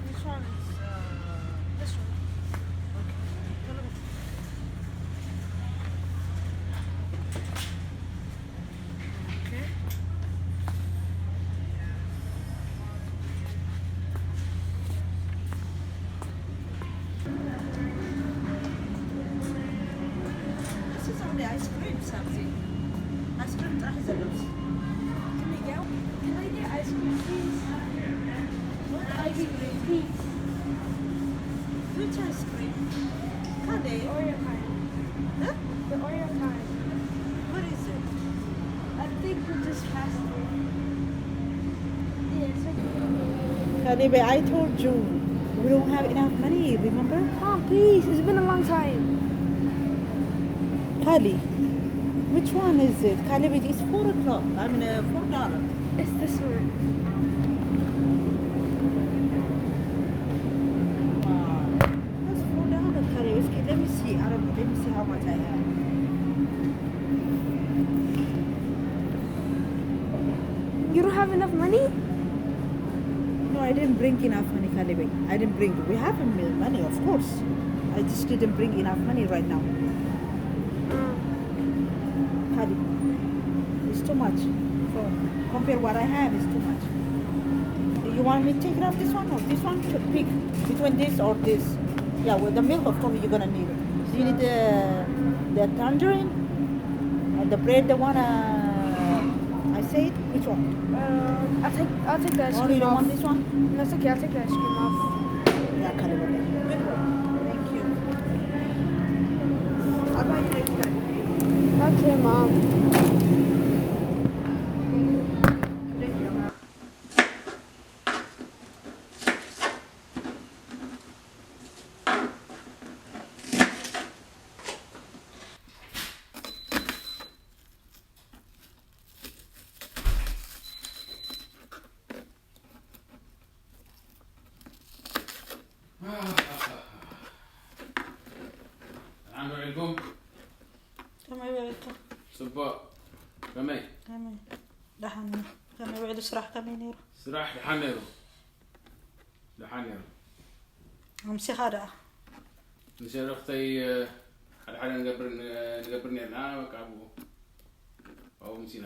Which one is, uh, this one? Okay. Okay. This is only ice cream something. Ice cream ጥራሕ እዩ ዘሎ። Can I get, can I get ice cream, please? What ice cream? Please. Which ice cream? Kade? Oreo kind. Huh? The Oreo kind. What is it? I think we just passed it. Yes. Kade, I told you we don't have enough money, remember? Mom, please. It's been a long time. Kali, which one is it? Kali, it's four o'clock. I mean, uh, four dollars. It's this one. Wow. That's four dollars, Kali. Okay, let me see. I don't know. Let me see how much I have. You don't have enough money? No, I didn't bring enough money, Kali. I didn't bring. We have a mi- money, of course. I just didn't bring enough money right now. Kali, it's too much. So compare what I have is too much. You want me to take it off this one or this one? To pick between this or this? Yeah, with the milk, of course, you're gonna need it. Do you need the the tangerine and the bread? The one uh, I said, which one? Uh, I'll take I'll take the ice cream. Oh, you don't off. Want this one? No, it's okay. I'll take the ice cream off. Yeah, Kali, okay. Good one. Thank you. I'll buy you next time. Okay, Mom. ደሓን ውዒልኩም? ከመይ ውዒልካ? ጽቡቕ። ከመይ? ከመይ? ደሓን። ከመይ ውዒሉ ስራሕ ከመይ ነይሩ? ስራሕ ደሓን ነይሩ። ደሓን ነይሩ። ኣምሲኻ ደኣ? ንሸረኽተይ፣ እ፣ ሓደ ሓደ ንገብር፣ ን-፣ ንገብር ነርና፣ በቃ ኣብኡ፣ ኣብኡ ምሲና።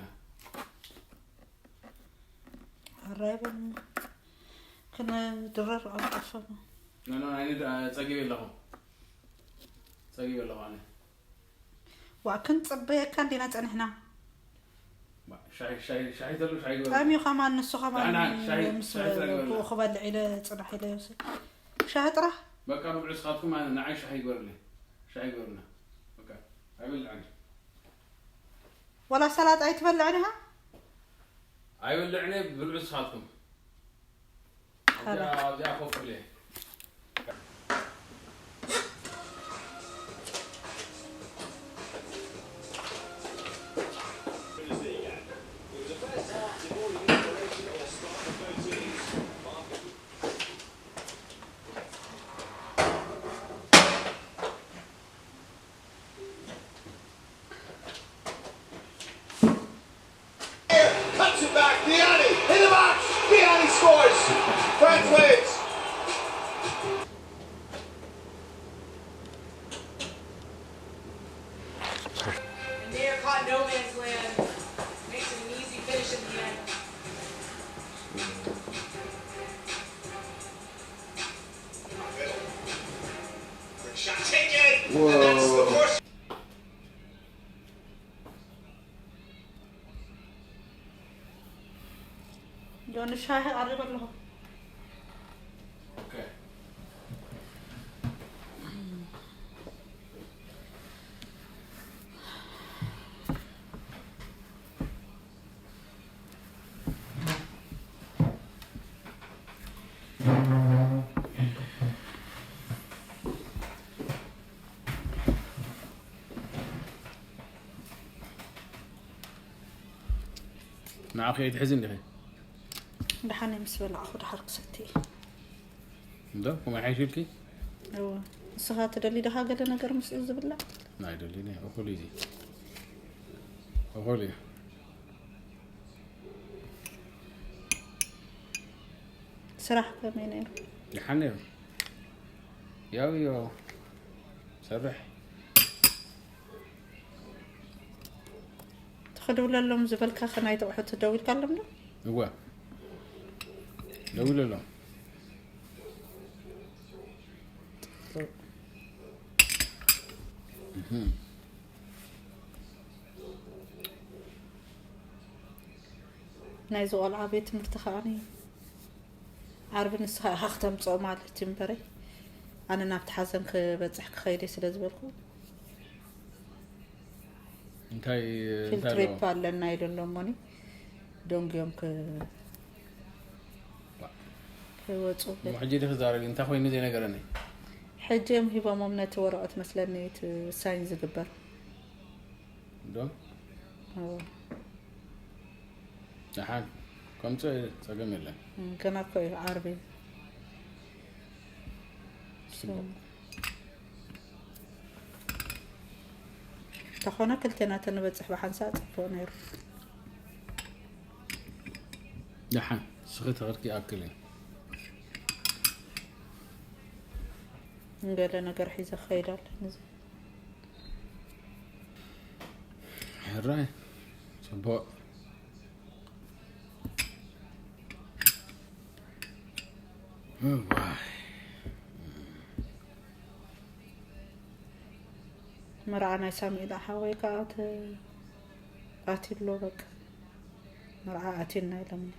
ኣራይ በል፣ ክንድረር ኣብ ጠፈኑ። ኖ፣ ኖ፣ ኣይንድ-፣ ጸጊበ ኣለኹ። ጸጊበ ኣለኹ ኣነ። ዋ፣ ክንጽበየካ እንዲና ጸኒሕና። ማ-፣ ሻሂ፣ ሻሂ፣ ሻሂ ተሎ፣ ሻሂ ግበሩ። ጠምዩ ከማን፣ ንሱ ከማን ደህና፣ ሻሂ፣ ምስ ሻሂ ጥራሕ ግበሩልና። ብኡ ክበልዕ ኢለ ጽናሕ ኢለ ይወስድ። ሻሂ ጥራሕ? በቃ፣ ብልዑ ስኻትኩም፣ ኣነ፣ ንዓይ ሻሂ ግበሩለይ። ሻሂ ግበሩልና። በቃ፣ ኣይበልዕን። ዋላ ሰላጣ ኣይትበልዕን ኢኻ? ኣይበልዕን፣ ብልዑ ስኻትኩም። ኣብዚኣ፣ ኣብዚኣ ኮፍ ኢለ። Cuts it back. Diani in the box. Diani scores. France leads. And they are caught no man's land. Makes it an easy finish in the end. Quick shot taken. And that's the first. ጆን፣ ሻሂ ቀሪበ ኣለኹ። ኦኬ። ንዓኺ ኣይትሕዝን ዲኺ? ደሓን ምስ በላዕኹ ደሓር ክሰቲ። እንዶ፣ ከምኡ ይሓይሽ ኢልኪ? እወ። ንስኻ ትደሊ ዲኻ ገለ ነገር ምስኡ ዝብላዕ? ኣይደልን እየ። እኹል እዩ እዚ። እኹል እዩ። ስራሕ ከመይ ነይሩ? ደሓን ነይሩ። ያው ያው ሰርሕ ትኽድብለሎም ዝበልካ ከናይ ተቑሑ ትደውልካሎም ዶ? እወ ደውለሎም። ናይዚ ቆልዓ ቤት ትምህርቲ ከዓኒ ዓርቢ ንስኻ ኢኻ ክተምፅኦ ማለት እዩ እምበረይ፣ ኣነ ናብቲ ሓዘን ክበፅሕ ክኸይደ ስለ ዝበልኩ እንታይ ፊልድ እንታይ ኣለዎ? ትሪፕ ኣለና ኢሉ ኣሎ እሞኒ ደንጉዮም ክ- ክወፁ እሞ ሕጂ ድክ ዛረብ እንታይ ኮይኑ ዘይነገረኒ? ሕጂ እዮም ሂቦሞም ነቲ ወረቐት መስለኒ እቲ ሳይን ዝግበር ዶ እዎ። ደሓን ከምጽ ጸገም የለን። እም፣ ገና እኮ እዩ ዓርቢ። ጽቡቕ። ተኾነ ክልቴና ተንበጽሕ ብሓንሳእ ጽቡቕ ነይሩ። ደሓን ስኺ ተኸድኪ ይኣክል እዩ። እንገለ ነገር ሒዘ ክኸይድ ኣለኒ። ሕራይ ጽቡቕ። እዋይ። መርዓ ናይ ሳሙኤል ሓወይ ከዓ ተ- ኣትዩሎ በቃ። መርዓ ኣትዩና ኢሎምኒ።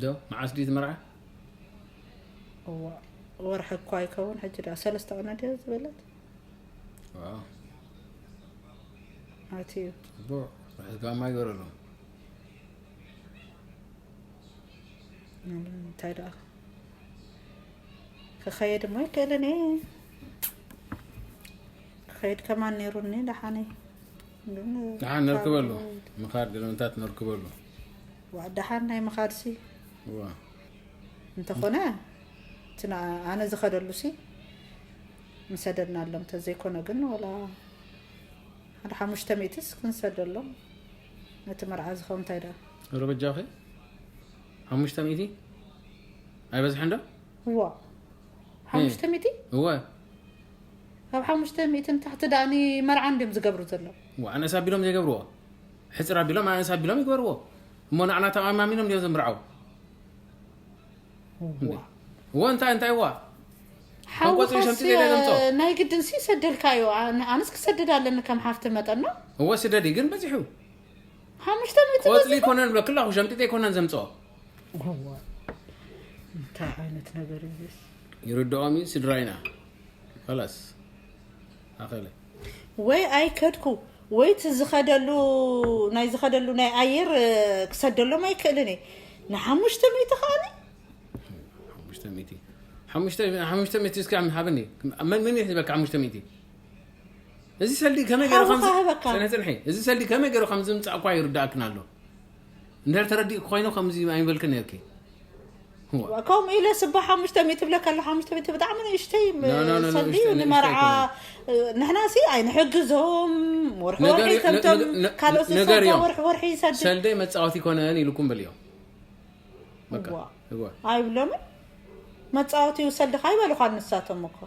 ዶ መዓስ ድዩ እቲ መርዓ? እዋ፣ ወርሒ እኳ ኣይከውን ሕጂ ዳ ሰለስተ ቀነ ድያ ዝበለት ዋው ኣትዩ። ጽቡቕ። ርሕት ጋማ ይገረሎም። እንታይ ደኣ ክኸየድ እሞ ይክእልን እየ። ክኸየድ ከማን ነይሩኒ ደሓነይ። ግን ደሓን ነርክበሉ። ምኻድ ገለመንታት ነርክበሉ። ዋ ደሓን ናይ ምኻድሲ እዋ እንተኾነ እቲ ና- ኣነ ዝኸደሉሲ ምሰደድና ኣሎም ተዘይኮነ ግን ወላ ሓደ ሓሙሽተ ሚእትስ ክንሰደሎም ነቲ መርዓ ዝኸውን እንታይ ደኣ ኧረ በጃኺ ሓሙሽተ ሚእቲ ኣይበዝሕን ዶ? እዋ ሓሙሽተ ሚእቲ እወ ካብ ሓሙሽተ ሚእቲ ንታሕቲ ደኣ ንመርዓ እንድዮም ዝገብሩ ዘለዉ ዋ ኣነስ ኣቢሎም ዘይገብርዎ ሕፅር ኣቢሎም ኣነስ ኣቢሎም ይግበርዎ እሞ ንዓና ተማሚኖም ድዮም ዘምርዓው እወ እንታይ እንታይ ዋ ቆፂሩ ሸምጢ ሓውኻስ ዘይዳ ዘምፅኦ ናይ ግድንሲ ይሰደልካዮ ኣነ- ኣነስ ክሰድድ ኣለኒ ከም ሓፍቲ መጠን ነው እወ ስደዲ ግን በዚሑ ሓሙሽተ ሚእቲ ቆፅሊ ይኮነን ብለክላ ሸምጢ ዘይኮነን ዘምፅኦ እዋ እንታይ ዓይነት ነገር እዩ ዚስ ይርድኦም እዩ ስድራ ኢና ላስ ኣኸለ ወይ ኣይከድኩ ወይ እቲ ዝኸደሉ ናይ ዝኸደሉ ናይ ኣየር እ፣ ክሰደሎም ኣይክእልን እየ ንሓሙሽተ ሚእቲ ከዓኒ ሓሙሽተ ሚእቲ ሓሙሽተ ሚእቲ እስኪ ዓም ሃበኒ መን መን ይሕዝበካ ሓሙሽተ ሚእቲ እዚ ሰልዲ ከመይ ገይሩ ሓውኻ ከምዚ ሃበካ። ፅንሒ ፅንሒ እዚ ሰልዲ ከመይ ገይሩ ከምዚ ምፃእ እኳ ይርዳእክን ኣሎ እንድሕር ተረዲእኩ ኮይኑ ከምዚ ኣይበልክን ነርኪ ከምኡ ኢለ ስባ ሓሙሽተ ሚእቲ ብለካ ኣሎ ሓሙሽተ ሚእቲ ብጣዕሚ ንእሽተይ ኖ፣ ኖ፣ ኖ፣ ሰልዲ ንእሽተይ፣ ንእሽተይ ንመርዓ ኣይኮነን። ንሕናሲ ኣይ ንሕግዞም ወርሒ ነገር- ወርሒ ከምቶም ነ- ነ- ካልኦት ነገር ዝሰርሑ እዮም። ወርሒ ወርሒ ይሰድድ ሰልደይ መፃወቲ ይኮነን ኢልኩም በልዮ በቃ እዋ። እዋ ኣይብሎምን መፃወቲ ይውሰድኻ ይበሉኻ ንሳቶም እኮ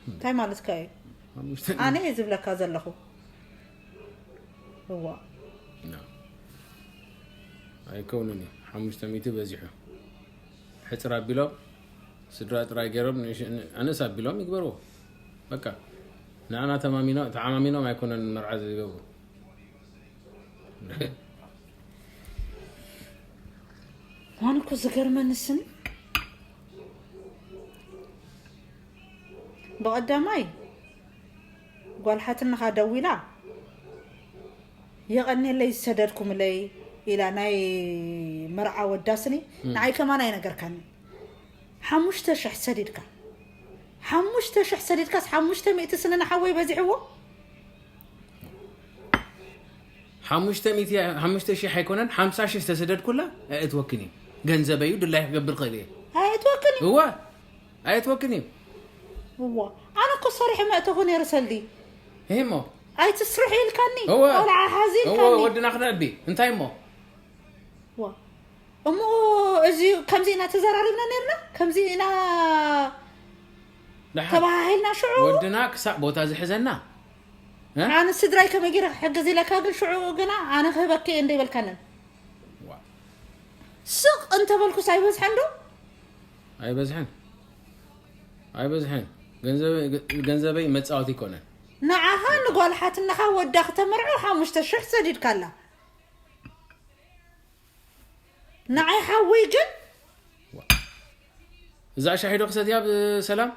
እንታይ ማለትካ እዩ ሓሙሽተ ኣነ እየ ዝብለካ ዘለኹ እዋ ና። ኣይከውንን እዩ ሓሙሽተ ሚእቲ በዚሑ ሕፅር ኣቢሎም ስድራ ጥራይ ገይሮም ንእሽ- ን- ኣነስ ኣቢሎም ይግበርዎ በቃ ንዓና ተማሚኖ ተዓማሚኖም ኣይኮነን መርዓ ዝገብሩ ኣነ እኮ ዝገርመኒ ስኒ ብቐዳማይ ጓል ሓትንኻ ደዊላ የቐንየለይ ዝሰደድኩምለይ ኢላ ናይ መርዓ ወዳስኒ ንዓይ ከማን ኣይነገርካኒ ሓሙሽተ ሽሕ ሰዲድካ ሓሙሽተ ሽሕ ሰዲድካስ ሓሙሽተ ሚእቲ ስኒ ንሓወይ በዚሕዎ ሓሙሽተ ሚእቲ ሓሙሽተ ሺሕ ኣይኮነን ሓምሳ ሺሕ ዝተሰደድኩላ ኣየእትወክን እዩ ገንዘበይ እዩ ድላይ ክገብር ክእል እየ ኣየትወክን እዩ እወ ኣየእትወክን እዩ እዋ ኣነ እኮ ሰሪሐ መእተኹ ነይረ ሰልዲ ይሄ እሞ ኣይትስርሑ ኢልካኒ እወ ቆልዓ ሓዚ እወ ኢልካኒ ወድና ክነዕቢ እንታይ እሞ እዋ እሞ እዚ ከምዚ ኢና ተዘራሪብና ነርና፣ ከምዚ ኢና ደሓር ተባሃሂልና ሽዑ ወድና ክሳብ ቦታ ዝሕዘና እ? ኣነ ስድራይ ከመይ ገይረ ክሕግዝ ኢለካ፣ ግን ሽዑ ግና ኣነ ክህበኪ እየ እንደ ይበልካንን ዋ፣ ስቕ እንተበልኩስ ኣይበዝሐን ዶ? ኣይበዝሕን ኣይበዝሕን። ገንዘበይ ገንዘበይ መፃወቲ ኣይኮነን። ንዓኻ ንጓል ሓትነኻ ወዳ ክተመርዖ ሓሙሽተ ሽሕ ሰዲድካላ። ንዓይ ሓወይ ግን እዛ ሻሂ ዶ ክሰትያ ብሰላም?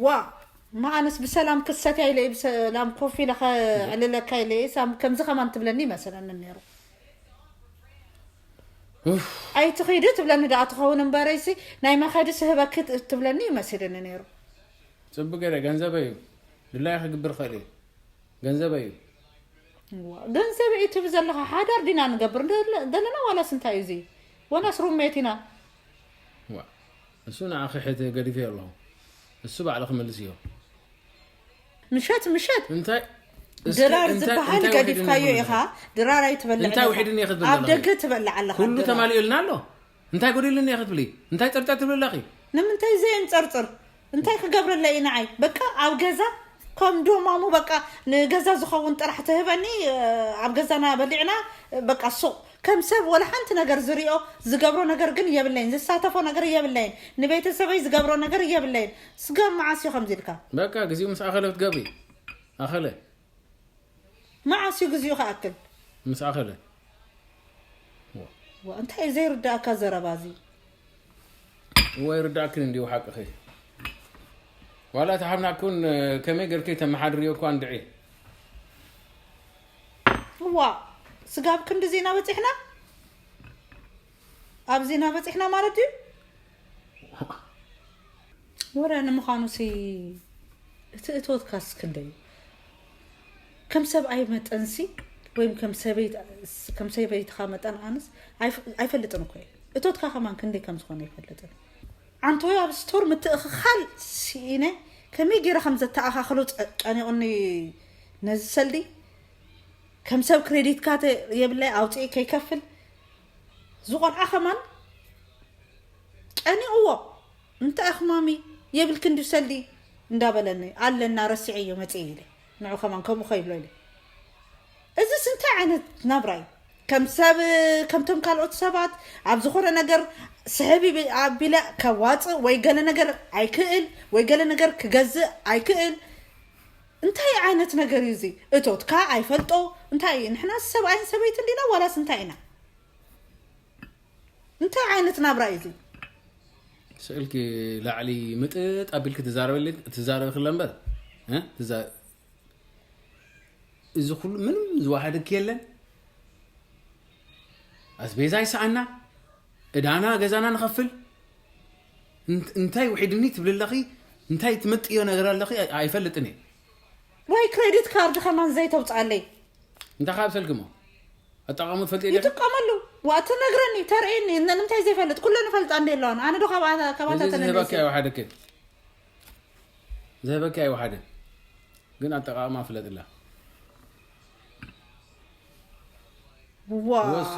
ዋ፣ ማኣነስ ብሰላም ክሰትያ ኢለ ብሰላም ኮፍ ኢለ ከዕልለካ ኢለ ሳም ከምዚ ከማን ትብለኒ ይመስለኒ ነይሩ። ኡፍ። ኣይትኺዲ ትብለኒ ደኣ ትኸውን እምበረይሲ ናይ መኸዲ ስህበኪ ትብለኒ ይመስለኒ ነይሩ። ፅቡቅ ገይረ ገንዘበይ እዩ ድላይ ክግብር ክእል እዩ። ገንዘበይ እዩ። ዋ፣ ገንዘብ እዩ ትብል ዘለኻ ሓዳር ዲና ንገብር ደለ- ዘለና ዋላስ እንታይ እዩ እዚ? ዋላስ ሩሜት ኢና? ዋ፣ እሱ ንዓኺ ሕት ገዲፈ ኣለኹ። እሱ ባዕሉ ክመልስ እዮ። ምሸት ምሸት እንታይ እስኪ ድራር እንታይ- ዝበሃል እንታይ ገዲፍካዮ ውሒድኒ ኢኻ። ድራር ኣይትበልዕ እንታይ ኢኻ። ውሒድኒ ኢኻ ትብል ኣብ ዘለኺ? ደገ ትበልዕ ኣለኻ ኩሉ ድራር። ተማሊኡልና ኣሎ። እንታይ ጎዲልኒ ኢኻ ትብሊ? እንታይ ጸርጸር ትብሊ ኣለኺ? ንምንታይ ዘየንጸርጽር? እንታይ ክገብረለይ ንዓይ? በቃ ኣብ ገዛ ከም ዶማሙ በቃ ንገዛ ዝኸውን ጥራሕ ትህበኒ። ኣብ ገዛና በሊዕና በቃ ሱቕ ከም ሰብ ወላ ሓንቲ ነገር ዝሪኦ ዝገብሮ ነገር ግን የብለይን። ዝሳተፎ ነገር የብለይን። ንቤተሰበይ ዝገብሮ ነገር የብለይን። ስጋብ መዓስ እዩ ከምዚ ኢልካ? በቃ ግዜኡ ምስ ኣኸለ ክትገብሪ። ኣኸለ መዓስ እዩ ግዜኡ ክኣክል? ምስ ኣኸለ ዋ፣ እንታይ እዩ ዘይርዳእካ ዘረባ እዚ? እወ ይርዳእክን እንዲሁ ሓቅኺ። ዋላ ተሓብናክን ከመይ ገርኪ ተመሓድርዮ እኳ እንድዒ። ዋ፣ ስጋብ ክንድዚ ኢና በፂሕና? ኣብዚ ኢና በፂሕና ማለት እዩ? ወረ ንምዃኑ ሲ እቲ እቶትካስ ክንደይ እዩ? ከም ሰብኣይ መጠንሲ ወይም ከም ሰበይት- ከም ሰበይትኻ መጠን ኣነስ ኣይፍ- ኣይፈልጥን እኮ እየ። እቶትካ ከማን ክንደይ ከም ዝኾነ ኣይፈልጥን። ዓንቶይ ኣብ ስቶር ምትእኽኻል ስኢነ ከመይ ገይረ ከም ዘተኣኻኽሎ ጨ- ጨኒቑኒ ነዚ ሰልዲ ከም ሰብ ክሬዲት ካርድ የብለይ ኣውፅኢ ከይከፍል ዝቆልዓ ከማን ጨኒቕዎ እንታይ ኣኽማሚ የብልክን ድዩ ሰልዲ እንዳበለኒ ኣለና ረሲዐዮ መፅእ ኢለ ንዑ ከማን ከምኡ ከይብሎ ኢለ እዚስ እንታይ ዓይነት ናብራ እዩ ከም ሰብ ከምቶም ካልኦት ሰባት ኣብ ዝኾነ ነገር ስሕብ ኣቢለ ከዋፅእ ወይ ገለ ነገር ኣይክእል ወይ ገለ ነገር ክገዝእ ኣይክእል እንታይ ዓይነት ነገር እዩ እዚ እቶትካ ኣይፈልጦ እንታይ እዩ ንሕና ሰብኣይን ሰበይትን ዲና ዋላስ እንታይ ኢና እንታይ ዓይነት ናብራ እዩ እዚ ስእልኪ ላዕሊ ምጥጥ ኣቢልኪ ትዛረበሊ ትዛረቢ ክለ እምበር እ? ትዛ- እዚ ኩሉ ምንም ዝዋሃደኪ የለን ኣስቤዛ ይሰኣና እዳና ገዛና ንኸፍል እንት- እንታይ ውሒድኒ ትብሊ ኣለኺ እንታይ ትመጥዮ ነገር ኣለኺ ኣይ- ኣይፈልጥን እየ ወይ ክሬዲት ካርድ ከማን ዘይተውፅኣለይ እንታይ ካብ ሰልኪ ሞ ኣጠቃሙ ትፈልጥ የለ ይጥቀመሉ ዋ ትነግረኒ ተርእየኒ እነ ንምንታይ ዘይፈልጥ ኩለን ይፈልጣ እንደ ኣለዋን ኣነ ዶ ካብኣ- ካባታ እዚ ዝህበኪ ተነነሰ ኣይወሓደክን ዝህበኪ ኣይወሓደን ግን ኣጠቃቅማ ፍለጥላ ዋ ወሲ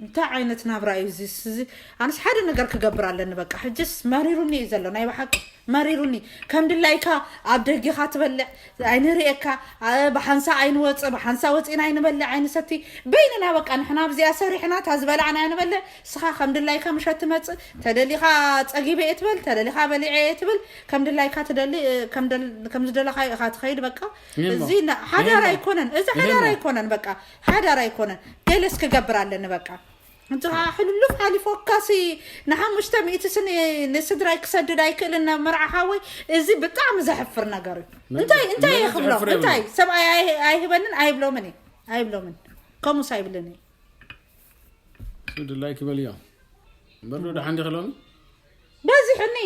እንታይ ዓይነት ናብራ እዩ እዚ እዚ ኣነስ ሓደ ነገር ክገብር ኣለኒ በቃ ሕጅስ መሪሩኒ እዩ ዘሎ ናይ ብሓቂ መሪሩኒ ከም ድላይካ ኣብ ደጊኻ ትበልዕ ኣይንርእየካ አ- ብሓንሳ ኣይንወፅእ ብሓንሳ ወፂእና ኣይንበልዕ ኣይንሰቲ በይንና በቃ ንሕና ኣብዚኣ ሰሪሕና እታ ዝበላዕና ኣይንበልዕ ስኻ ከም ድላይካ ምሸት ትመፅእ ተደሊኻ ፀጊበ እየ ትበል ተደሊኻ በሊዐ እየ ትብል ከም ድላይካ ትደሊ እ፣ ከም ደል- ከም ዝደለኻ ኢኻ ትኸይድ በቃ ይሄማ። እዚ ና- ሓዳር ይሄማ። ኣይኮነን እዚ ይሄማ። ሓዳር ኣይኮነን በቃ ሓዳር ኣይኮነን ገለስ ክገብር ኣለኒ በቃ እንት ሕሉሉፍ ሓሊፎካሲ ንሓሙሽተ ሚእቲ ስኒ ንስድራይ ክሰድድ ኣይክእልን ናብ መርዓ ሓወይ እዚ ብጣዕሚ ዘሕፍር ነገር እዩ መን- እንታይ እንታይ መን ይኽብሎም ዘሕፍር የብሉን። እንታይ ሰብኣይ ኣይ- ኣይህበንን ኣይብሎምን እየ ኣይብሎምን ከምኡስ ኣይብልን እየ እሱ ድላይ ክበል እዮም በርዶ ደሓን ዲኸ ሎሚ በዚሑኒ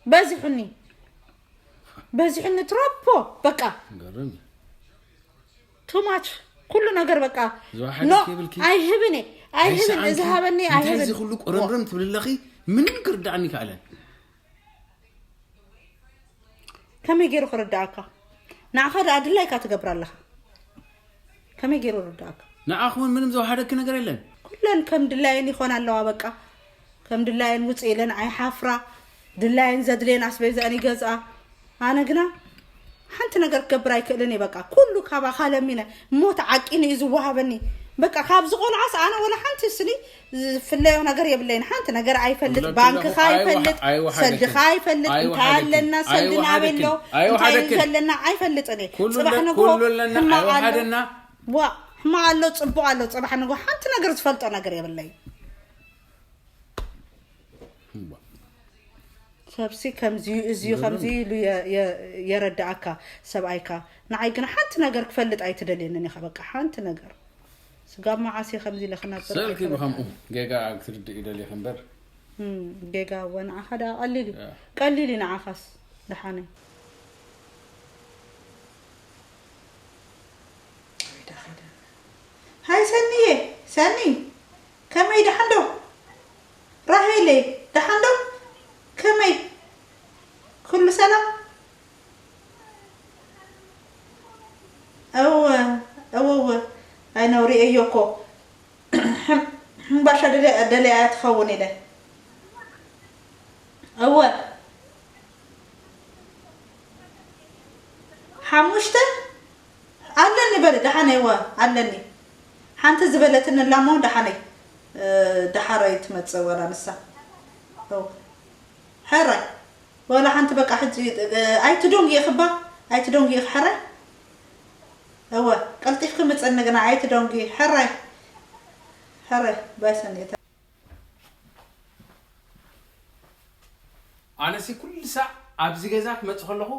በዚሑኒ በዚሑኒ ትሮፖ በቃ ገርም ቱማች ኩሉ ነገር በቃ ዝወሓደ ኖ ኬብልኪ ኣይህብን እየ ኣይህብን ኣይሰኣንኪ። እዚ ሃበኒ እንታይ እዚ ኣይህብን ኩሉ ቁርምርም ትብል ኣለኺ ምንም ክርዳእኒ ይከኣለን ከመይ ገይሩ ክርዳእካ ንዓኻ ደኣ ድላይካ ትገብር ኣለኻ ከመይ ገይሩ ርዳእካ ንዓኹም ምንም ዝወሓደኪ ነገር የለን ኩለን ከም ድላየን ይኾና ኣለዋ። በቃ ከም ድላየን ውፅእ ኢለን ኣይሓፍራ፣ ድላየን ዘድልየን ኣስቤዛኣን ይገዝኣ። ኣነ ግና ሓንቲ ነገር ክገብር ኣይክእልን እየ። በቃ ኩሉ ካባኻ ለሚነ፣ ሞት ዓቂኑ እዩ ዝወሃበኒ። በቃ ካብ ዝቆልዓስ ኣነ ወላ ሓንቲ ስኒ ዝፍለዮ ነገር የብለይን። ሓንቲ ነገር ኣይፈልጥ፣ ኩለኪ ባንክኻ ኣለኹ፣ ኣይወሓ- ኣይፈልጥ፣ ኣይወሓደክን። ሰልድኻ ኣይፈልጥ፣ እንታይ ኣይወሓደክን። ኣለና፣ ሰልዲ ናበይ ኣሎ፣ ኣይወሓደክን። እንታይ እዩ ኣይወሓደክን። ዘለና ኣይፈልጥን እየ። ኩሉ ጽባሕ ለ- ንግሆ ኩሉ ኣለና፣ ሕማቕ ኣሎ። ኣይወሓደና። ዋ፣ ሕማቕ ኣሎ፣ ጽቡቕ ኣሎ። ጽባሕ ንግሆ ሓንቲ ነገር ዝፈልጦ ነገር የብለይን። እዋ። ሰብሲ ከምዚ እዩ፣ እዚ እዩ፣ ከምዚ እዩ ኢሉ የ- የ- የረድኣካ ሰብኣይካ። ንዓይ ግን ሓንቲ ነገር ክፈልጥ ኣይትደልየንን ኢኻ። በቃ ሓንቲ ነገር ስጋብ መዓስ እየ ከምዚ ኢለ ክነብር? ሰልኪ ኣይፈልጥን። ብኸምኡ ጌጋ ክትርድእ ይደልየ እምበር። እም፣ ጌጋ እወ ንዓኻ ደኣ ቀሊል እዩ። ያ። ቀሊል እዩ ንዓኻስ ደሓነይ። ሃይ ሰኒየ፣ ሰኒ፣ ከመይ ደሓን ዶ? ራሄለይ፣ ደሓን ዶ? ከመይ? ኩሉ ሰላም? እወ፣ እወ፣ እወ። ኣይ ነውሪ እዮ እኮ። ሕም-፣ ሕምባሻ ደለ-፣ ደለያ ትኸውን ኢለ። እወ። ሓሙሽተ ኣለኒ በሊ፣ ደሓነይ፣ እወ፣ ኣለኒ። ሓንቲ ዝበለትኒ ኣላ እሞ ደሓነይ፣ እ፣ ደሓረይ ትመጽእ ዋላ ንሳ። እወ። ሕራይ። ዋላ ሓንቲ በቃ ሕጂ፣ እ፣ ኣይትደንጉ ኢኺ እባ፣ ኣይትደንጉ ኢኺ ሕራይ። እወ፣ ቀልጢፍኪ ምጽኒ ግና ኣይትደንጉ፣ ሕራይ። ሕራይ፣ ባይ ሰኒታ። ኣነሲ ኩሉ ሳዕ ኣብዚ ገዛ ክመጽእ ከለኹ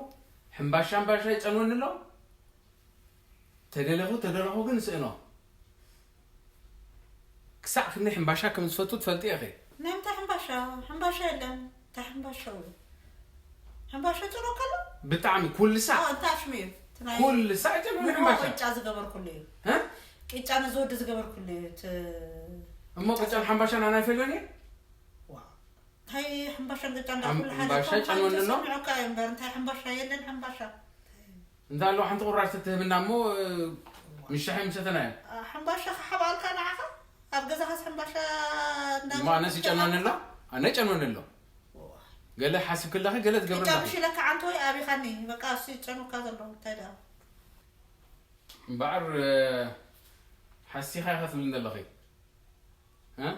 ሕምባሻ ሕምባሻ ይጨንወኒ ኣሎ። ተደለኹ ተደለኹ ግን ስእኖ። ክሳዕ ክንደይ ሕምባሻ ከም ዝፈቱ ትፈልጢ ኢኺ። ናይ ምንታይ ሕምባሻ? ሕምባሻ የለን። እንታይ ሕምባሻ እዩ? ሕምባሻ ጭሮ ከሎ? ብጣዕሚ ኩሉ ሳዕ። ኦ፣ እንታይ ሽሙ እዩ? እቲ ናይ ኩሉ ሳዕ ጨንወኒ ንጎ ሕምባሻ። ቅጫ ዝገበርኩሉ እዩ። እ? ቅጫ ነዚ ወዲ ዝገበርኩሉ እዩ። እቲ እሞ ቅጫን ሕምባሻን ኣነ ኣይፈልዮን እየ? ዋ። እንታይ ሕምባሻን ቅጫን ሕም-፣ እንዳኹሉ ሓደ ሕምባሻ ሰው ጨንወኒ ኣሎ? ሰሚዑካ እዩ እምበር፣ እንታይ ሕምባሻ የለን፣ ሕምባሻ። እንተ ኣለዋ ሓንቲ ቁራሽ ትትህብና እሞ፣ እ፣ ምስ ሻሂ ምሰተናዮ። አ፣ ሕምባሻ ክሓብኣልካ ንዓኻ? ኣብ ገዛኻስ ሕምባሻ እንዳ እሞ ኣነስ ይጨንወኒ ኣሎ? ኣነ ይጨንወኒ ኣሎ። ዋ። ገለ ሓስብ ክለኺ ገለ ትገብሪ ቅጫ ኣለኺ። ብሽለካ ዓንተ ወይ ኣቢኻኒ፣ በቃ እሱ ይጨንወካ ዘሎ፣ እንታይ ደኣ? እምበኣር፣ እ፣ ሓሲኻ ኢኻ ትብልኒ ዘለኺ። እ?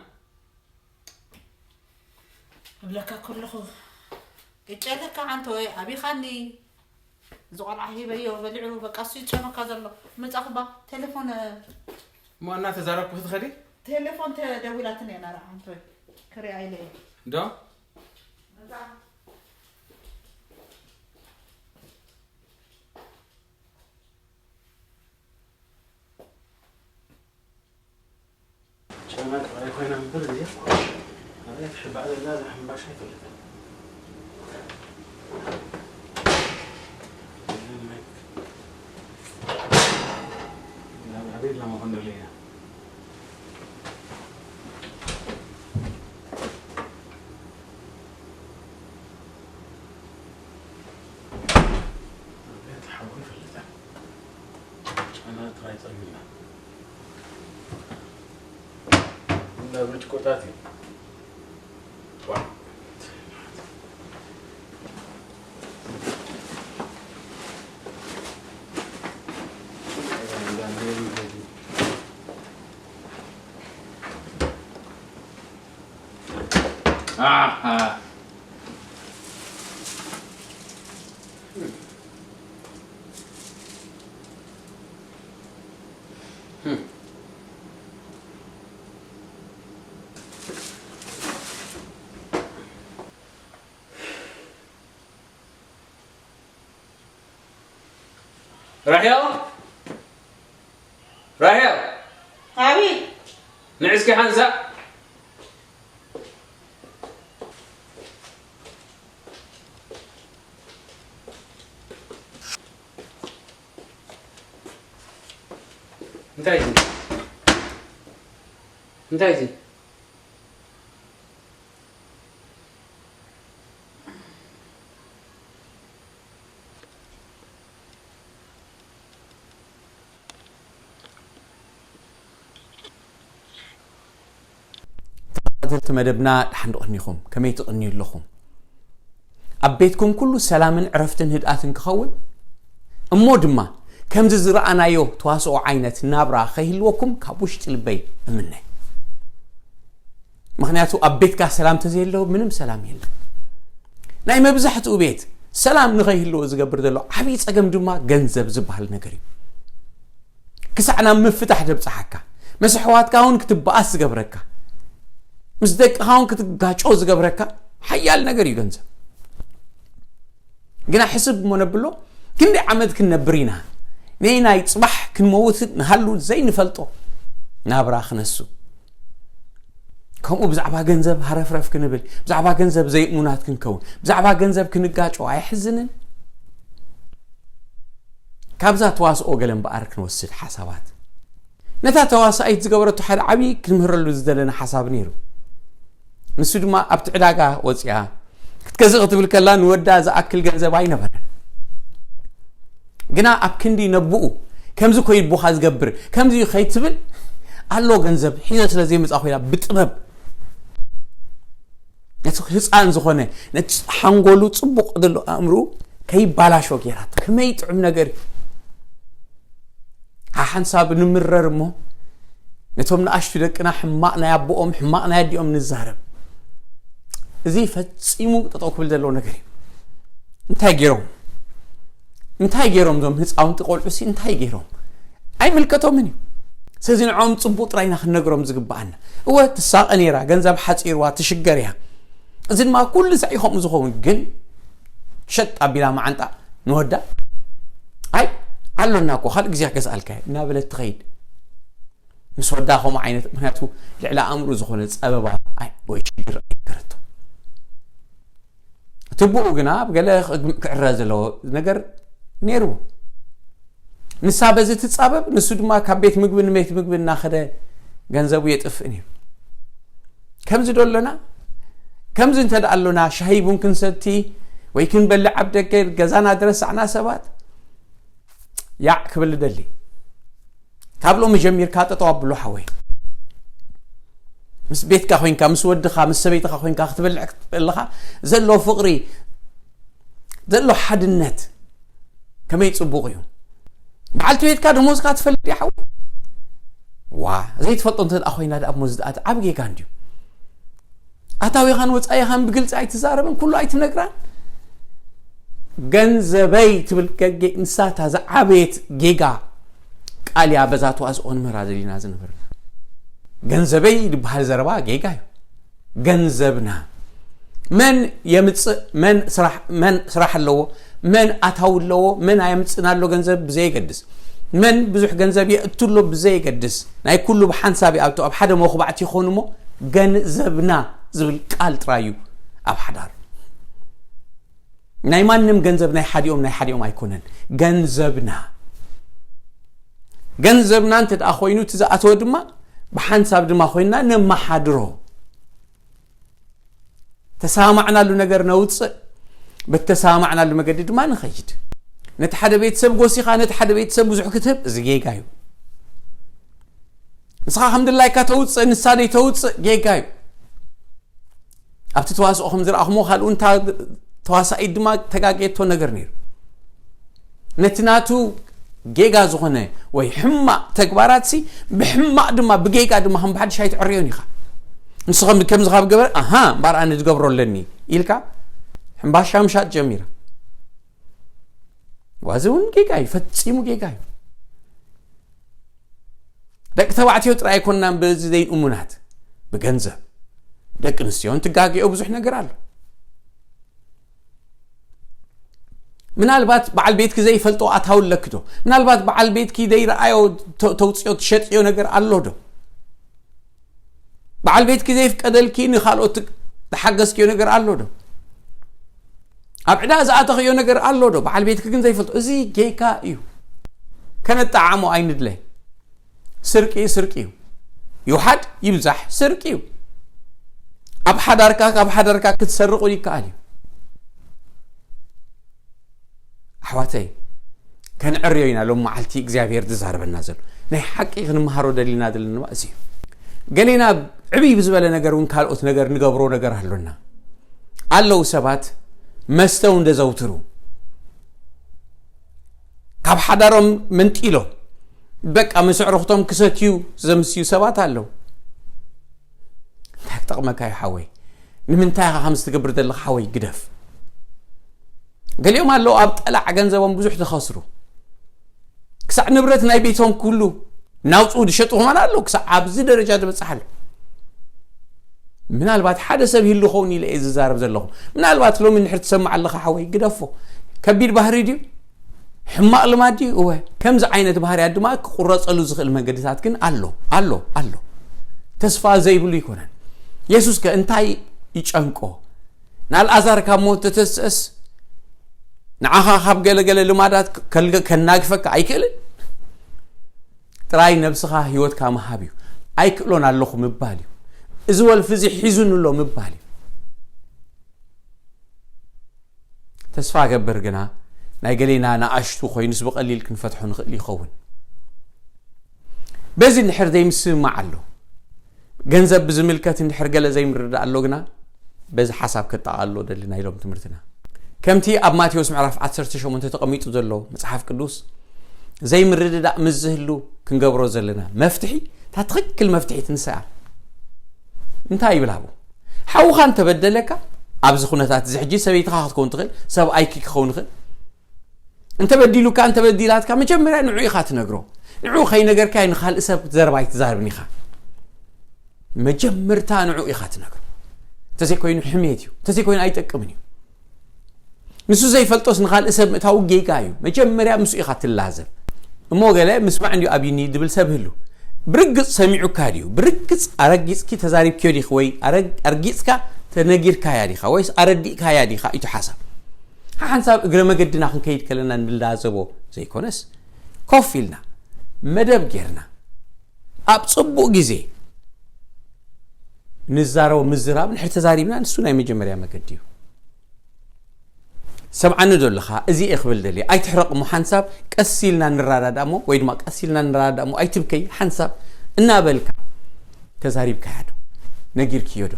እብለካ ከለኹ፣ ቅጨለካ ዓንተ ወይ ኣቢኻኒ፣ እዚ ቆልዓ ሂበዮ በሊዑ፣ በቃ እሱ ይጨመካ ዘሎ። መጻኹ ባ፣ ቴሌፎን፣ እሞ እናተዛረብኩ ክትኸዲ? ቴሌፎን ተደዊላትኒ እያ ናራ ዓንተ ወይ፣ ክሪኣ ኢለ እየ። ዶ? መጻ። ጨና ጥራይ ኮይና እምበር እዚኣ ኣበይ ትሕባእ ዘላ እዛ ሕምባሻ ኣይፈልጥን። እዛ ማይክ ናብ ኣበይ ኢልና መኾን ደለና? ኣበይ ትሓቦ ኣይፈልጥን። ጨና ጥራይ ጸሚና። እንዳ ብርጭቆታት እዩ። ዋ። ኣሃ። ራሄል፣ ራሄል፣ ኣቤት። ንዒ እስኪ ሓንሳእ። እንታይ እዚ? እንታይ እዚ? ተኸታተልቲ መደብና፣ ደሓን ዶ ቀኒኹም? ከመይ ትቕንዩ ኣለኹም? ኣብ ቤትኩም ኩሉ ሰላምን ዕረፍትን ህድኣትን ክኸውን፣ እሞ ድማ ከምዚ ዝረኣናዮ ተዋስኦ ዓይነት ናብራ ከይህልወኩም ካብ ውሽጢ ልበይ እምነ። ምኽንያቱ ኣብ ቤትካ ሰላም ተዘየሎ ምንም ሰላም የለን። ናይ መብዛሕትኡ ቤት ሰላም ንኸይህልዎ ዝገብር ዘሎ ዓብዪ ጸገም ድማ ገንዘብ ዝበሃል ነገር እዩ። ክሳዕ ናብ ምፍታሕ ዘብጽሓካ፣ ምስ ኣሕዋትካ እውን ክትበኣስ ዝገብረካ፣ ምስ ደቅኻ እውን ክትጋጮ ዝገብረካ ሓያል ነገር እዩ ገንዘብ። ግና ሕስብ እሞ ነብሎ፣ ክንደይ ዓመት ክንነብር ኢና? ነይናይ ጽባሕ ክንመውት ንሃሉ ዘይንፈልጦ ናብራ ክነሱ። ከምኡ ብዛዕባ ገንዘብ ሃረፍረፍ ክንብል፣ ብዛዕባ ገንዘብ ዘይእሙናት ክንከውን፣ ብዛዕባ ገንዘብ ክንጋጮ ኣየሕዝንን? ካብዛ ተዋስኦ ገለ እምበኣር ክንወስድ ሓሳባት። ነታ ተዋሳኢት ዝገበረቶ ሓደ ዓብዪ ክንምህረሉ ዝደለና ሓሳብ ነይሩ። ንሱ ድማ ኣብቲ ዕዳጋ ወፂኣ ክትገዝእ ክትብል ከላ ንወዳ ዝኣክል ገንዘብ ኣይነበረን። ግና ኣብ ክንዲ ነብኡ ከምዚ ኮይቡኻ ዝገብር ከምዚ እዩ ከይትብል ኣሎ ገንዘብ ሒዘ ስለ ዘይመፃ ኮይና ብጥበብ ነቲ ህፃን ዝኾነ ነቲ ሓንጎሉ ፅቡቕ ዘሎ ኣእምሩ ከይባላሾ ገይራቶ። ከመይ ጥዑም ነገር እዩ። ሓሓንሳብ ንምረር እሞ ነቶም ንኣሽቱ ደቅና ሕማቕ ናይ ኣቦኦም ሕማቕ ናይ ኣዲኦም ንዛረብ። እዚ ፈጺሙ ጠጠው ክብል ዘለዎ ነገር እዩ። እንታይ ገይሮም እንታይ ገይሮም እዞም ህፃውንቲ ቆልዑ ሲ እንታይ ገይሮም? ኣይምልከቶምን እዩ። ስለዚ ንዕኦም ፅቡቅ ጥራይ ኢና ክንነግሮም ዝግበኣና። እወ ትሳቐ ነይራ፣ ገንዘብ ሓፂርዋ ትሽገር እያ። እዚ ድማ ኩሉ ሳዕ እዩ ከምኡ ዝኸውን። ግን ሸጥ ኣቢላ መዓንጣ ንወዳ ኣይ ኣሎና እኮ ካልእ ግዜ ክገዝኣልካ እየ እናበለት ትኸይድ። ምስ ወዳ ከምኡ ዓይነት ምክንያቱ ልዕሊ ኣእምሩ ዝኾነ ፀበባ ኣይ ወይ ሽግር ኣይነገረቶ። ትቡኡ ግና ኣብ ገለ ክዕረ ዘለዎ ነገር ነይርዎ። ንሳ በዚ ትጻበብ፣ ንሱ ድማ ካብ ቤት ምግቢ ንቤት ምግቢ እናኸደ ገንዘቡ የጥፍእ ነይሩ። ከምዚ ዶ ኣሎና? ከምዚ እንተ ደኣ ኣሎና፣ ሻሂ ቡን ክንሰቲ ወይ ክንበልዕ ኣብ ደገ ገዛና ዝረሳዕና ሰባት ያዕ ክብል እደሊ። ካብ ሎሚ ጀሚርካ ጠጠው ኣብሎ ሓወይ። ምስ ቤትካ ኮይንካ፣ ምስ ወድኻ፣ ምስ ሰበይትኻ ኮይንካ ክትበልዕ ክትበልኻ ዘሎ ፍቕሪ፣ ዘሎ ሓድነት ከመይ ጽቡቕ እዩ። በዓልቲ ቤትካ ደሞዝካ ትፈልጥ እያ ሓወይ? ዋ፣ ዘይትፈልጦ እንተ ደኣ ኮይና ደኣ እሞ እዚ ደኣ ዓቢ ጌጋ እንድዩ። ኣታዊኻን ወጻኢኻን ብግልጺ ኣይትዛረብን፣ ኩሉ ኣይትነግራን። ገንዘበይ ትብል ገ-፣ ገ-፣ ንሳ እታ ዝዓበየት ጌጋ ቃል እያ በዛ ተዋስኦ ንምህራ ዘለና ዝነበርና። ገንዘበይ ዝበሃል ዘረባ ጌጋ እዩ። ገንዘብና መን የምጽእ፣ መን ስራሕ፣ መን ስራሕ ኣለዎ፣ መን ኣታዊ ኣለዎ፣ መን ኣየምጽእን ኣሎ ገንዘብ ብዘየገድስ፣ መን ብዙሕ ገንዘብ የእቱ ኣሎ ብዘየገድስ፣ ናይ ኩሉ ብሓንሳብ ይኣቱ፣ ኣብ ሓደ መኹባዕቲ ይኾኑ እሞ ገንዘብና ዝብል ቃል ጥራይ እዩ ኣብ ሓዳር። ናይ ማንም ገንዘብ ናይ ሓዲኦም ናይ ሓዲኦም ኣይኮነን። ገንዘብና፣ ገንዘብና እንተ ደኣ ኮይኑ እቲ ዝኣተወ ድማ ብሓንሳብ ድማ ኮይንና ነመሓድሮ። ተሰማማዕናሉ ነገር ነውፅእ፣ በተሰማማዕናሉ መገዲ ድማ ንኸይድ። ነቲ ሓደ ቤተሰብ ጎሲኻ ነቲ ሓደ ቤተሰብ ብዙሕ ክትህብ እዚ ጌጋ እዩ። ንስኻ ከም ድላይካ ተውፅእ፣ ንሳ ደይ ተውፅእ ጌጋ እዩ። ኣብቲ ተዋስኦ ከም ዝረኣኹሞ ካልኡ እንታ ተዋሳኢት ድማ ተጋጌቶ ነገር ነይሩ። ነቲ ናቱ ጌጋ ዝኾነ ወይ ሕማቕ ተግባራት ሲ ብሕማቕ ድማ ብጌጋ ድማ ከም ብሓድሽ ኣይትዕርዮን ኢኻ። ንሱ ከም፣ ከምዚ ካብ ገበረ፣ ኣሃ፣ እምበኣር ኣነ ዝገብሮ ኣለኒ ኢልካ ሕምባሻ ምሻጥ ጀሚራ። ዋዚ እውን ጌጋ እዩ፣ ፈጺሙ ጌጋ እዩ። ደቂ ተባዕትዮ ጥራይ ኣይኮንናን በዚ ዘይእሙናት፣ ብገንዘብ። ደቂ ኣንስትዮ እንትጋግዮ ብዙሕ ነገር ኣሎ። ምናልባት በዓል ቤትኪ ዘይፈልጦ ኣታዊ ኣለኪ ዶ? ምናልባት በዓል ቤትኪ ዘይረኣዮ ተ-፣ ተውፅዮ ትሸጥዮ ነገር ኣሎ ዶ? በዓል ቤትኪ ዘይፍቀደልኪ ንኻልኦት ዝሓገዝክዮ ነገር ኣሎ ዶ? ኣብ ዕዳ ዝኣተኽዮ ነገር ኣሎ ዶ? በዓል ቤትኪ ግን ዘይፈልጦ። እዚ ጌጋ እዩ። ከነጠዓዕሞ ኣይንድለ። ስርቂ ስርቂ እዩ። ይውሓድ ይብዛሕ ስርቂ እዩ። ኣብ ሓዳርካ፣ ካብ ሓዳርካ ክትሰርቕ ይከኣል እዩ። ኣሕዋተይ፣ ከንዕርዮ ኢና ሎም መዓልቲ እግዚኣብሔር ዝዛረበና ዘሎ። ናይ ሓቂ ክንመሃሮ ደሊና ዘለና እዚ እዩ። ገሌና ዕብይ ብዝበለ ነገር እውን ካልኦት ነገር ንገብሮ ነገር ኣሎና። ኣለዉ ሰባት መስተ እውን ዘዘውትሩ፣ ካብ ሓዳሮም መንጢሎ በቃ ምስ ኣዕሩኽቶም ክሰትዩ ዘምስዩ ሰባት ኣለዉ። እንታይ ክጠቕመካ እዩ ሓወይ? ንምንታይ ኢኻ ከምዚ ትገብር ዘለኻ ሓወይ? ግደፍ። ገሊኦም ኣለዉ ኣብ ጠላዕ ገንዘቦም ብዙሕ ዝኸስሩ፣ ክሳዕ ንብረት ናይ ቤቶም ኩሉ ናውፅኡ ዝሸጡ ከማን ኣለዉ። ክሳዕ ኣብዚ ደረጃ ዝበፅሓሉ። ምናልባት ሓደ ሰብ ይህሉ ኸውን ኢለ እየ ዝዛረብ ዘለኹ። ምናልባት ሎሚ እንድሕር ትሰምዕ ኣለኻ ሓወይ፣ ግደፎ። ከቢድ ባህሪ ድዩ? ሕማቕ ልማድ ድዩ? እወ። ከምዚ ዓይነት ባህርያት ድማ ክቑረጸሉ ዝኽእል መንገድታት ግን ኣሎ፣ ኣሎ፣ ኣሎ። ተስፋ ዘይብሉ ይኮነን። የሱስ ከ እንታይ ይጨንቆ? ንኣልኣዛር ካብ ሞት ተተስእስ፣ ንዓኻ ካብ ገለገለ ልማዳት ከልገ-፣ ከናግፈካ ኣይክእልን? ጥራይ ነብስኻ ህይወትካ ምሃብ እዩ። ኣይክእሎን ኣለኹ ምባል እዩ። እዚ ወልፊ እዚ ሒዙኒ ኣሎ ምባል እዩ። ተስፋ እገብር ግና ናይ ገሌና ንኣሽቱ ኮይኑስ ብቐሊል ክንፈትሖ ንኽእል ይኸውን። በዚ እንድሕር ዘይምስምማዕ ኣሎ፣ ገንዘብ ብዝምልከት እንድሕር ገለ ዘይምርዳእ ኣሎ ግና በዚ ሓሳብ ከጠቓልሎ ደሊ ናይ ሎም ትምህርትና። ከምቲ ኣብ ማቴዎስ ምዕራፍ ዓሰርተ ሸሞንተ ተቐሚጡ ዘሎ መጽሓፍ ቅዱስ ዘይምርድዳእ ምስ ዝህሉ ክንገብሮ ዘለና መፍትሒ፣ እታ ትኽክል መፍትሒት ንሳ እያ። እንታይ ይብል ኣብኡ? ሓውኻ እንተበደለካ፣ ኣብዚ ኩነታት እዚ ሕጂ ሰበይትኻ ክትከውን ትኽእል፣ ሰብኣይኪ ክኸውን ይኽእል። እንተበዲሉካ፣ እንተበዲላትካ፣ መጀመርያ ንዑ ኢኻ ትነግሮ። ንዑ ከይነገርካዮ ንኻልእ ሰብ ዘረባ ኣይትዛረብን ኢኻ። መጀመርታ ንዑ ኢኻ ትነግሮ። እንተዘይኮይኑ ሕሜት እዩ። እንተዘይኮይኑ ኣይጠቅምን እዩ። ንሱ ዘይፈልጦስ ንኻልእ ሰብ ምእታው ጌጋ እዩ። መጀመርያ ምስኡ ኢኻ ትላዘብ። እሞ ገለ ምስማዕ እንዲዩ ኣብዩኒ ድብል ሰብ ህሉ። ብርግጽ ሰሚዑካ ድዩ? ብርግጽ ኣረጊጽኪ ተዛሪብክዮ ዲኺ ወይ ኣረግ-፣ ኣርጊጽካ ተነጊርካያ ዲኻ ወይስ ኣረዲእካያ ዲኻ? እዩ እቲ ሓሳብ። ሓንሳብ እግረ መገድና ክንከይድ ከለና ንላዘቦ ዘይኮነስ፣ ኮፍ ኢልና፣ መደብ ጌርና፣ ኣብ ጽቡቕ ግዜ ንዛረቦ ምዝራብ እንድሕር ተዛሪብና፣ ንሱ ናይ መጀመርያ መገዲ እዩ። ሰምዓኒ ዶ ኣለኻ? እዚ እየ ክብል ደልየ። ኣይትሕረቕ እሞ ሓንሳብ ቀስ ኢልና ንረዳዳእ እሞ፣ ወይ ድማ ቀስ ኢልና ንረዳዳእ እሞ፣ ኣይትብከይ ሓንሳብ እናበልካ ተዛሪብካያ ዶ? ነጊርክዮ ዶ?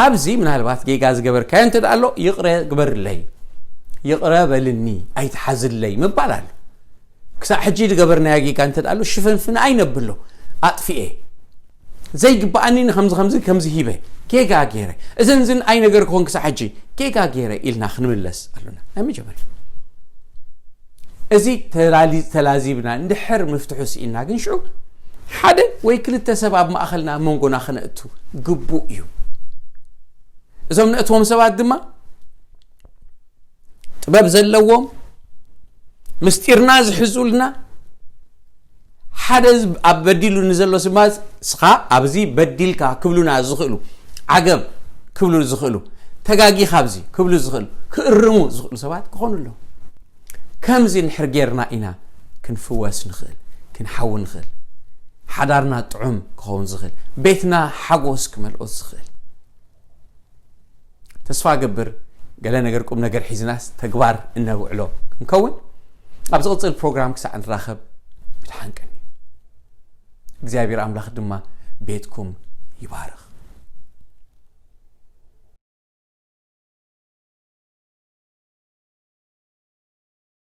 ኣብዚ ምናልባት ጌጋ ዝገበርካዮ እንተ ደኣ ኣሎ፣ ይቕረ ግበርለይ፣ ይቕረ በልኒ፣ ኣይትሓዝለይ ምባል ኣሎ። ክሳዕ ሕጂ ዝገበርናዮ ጌጋ እንተ ደኣ ኣሎ፣ ሽፍንፍን ኣይነብሎ፣ ኣጥፊኤ። ዘይግብኣኒ ንከምዚ ከምዚ ከምዚ ሂበ፣ ጌጋ ገይረ፣ እዝን ዝን ኣይነገርኩን ክሳዕ ሕጂ፣ ጌጋ ገይረ ኢልና ክንምለስ ኣሎና። ናይ መጀመርያ። እዚ ተላሊ-፣ ተላዚብና እንድሕር ምፍትሑ ስኢና ግን ሽዑ ሓደ ወይ ክልተ ሰብ ኣብ ማእኸልና ኣብ መንጎና ክነእቱ ግቡእ እዩ። እዞም ነእትዎም ሰባት ድማ ጥበብ ዘለዎም፣ ምስጢርና ዝሕዙልና፣ ሓደ ዝ-፣ ኣብ በዲሉ ንዘሎ ስማ ስኻ ኣብዚ በዲልካ ክብሉና ዝኽእሉ፣ ዓገብ ክብሉ ዝኽእሉ፣ ተጋጊኻ ኣብዚ ክብሉ ዝኽእሉ፣ ክእርሙ ዝኽእሉ ሰባት ክኾኑ ኣለዉ። ከምዚ እንድሕር ጌርና ኢና ክንፍወስ ንኽእል፣ ክንሓዊ ንኽእል። ሓዳርና ጥዑም ክኸውን ዝኽእል፣ ቤትና ሓጎስ ክመልኦ ዝኽእል። ተስፋ እገብር ገለ ነገር ቁም ነገር ሒዝናስ ተግባር እነብዕሎ ክንከውን። ኣብ ዝቕጽል ፕሮግራም ክሳዕ ንራኸብ ብድሓን ቀኒ። እግዚኣብሔር ኣምላኽ ድማ ቤትኩም ይባርኽ።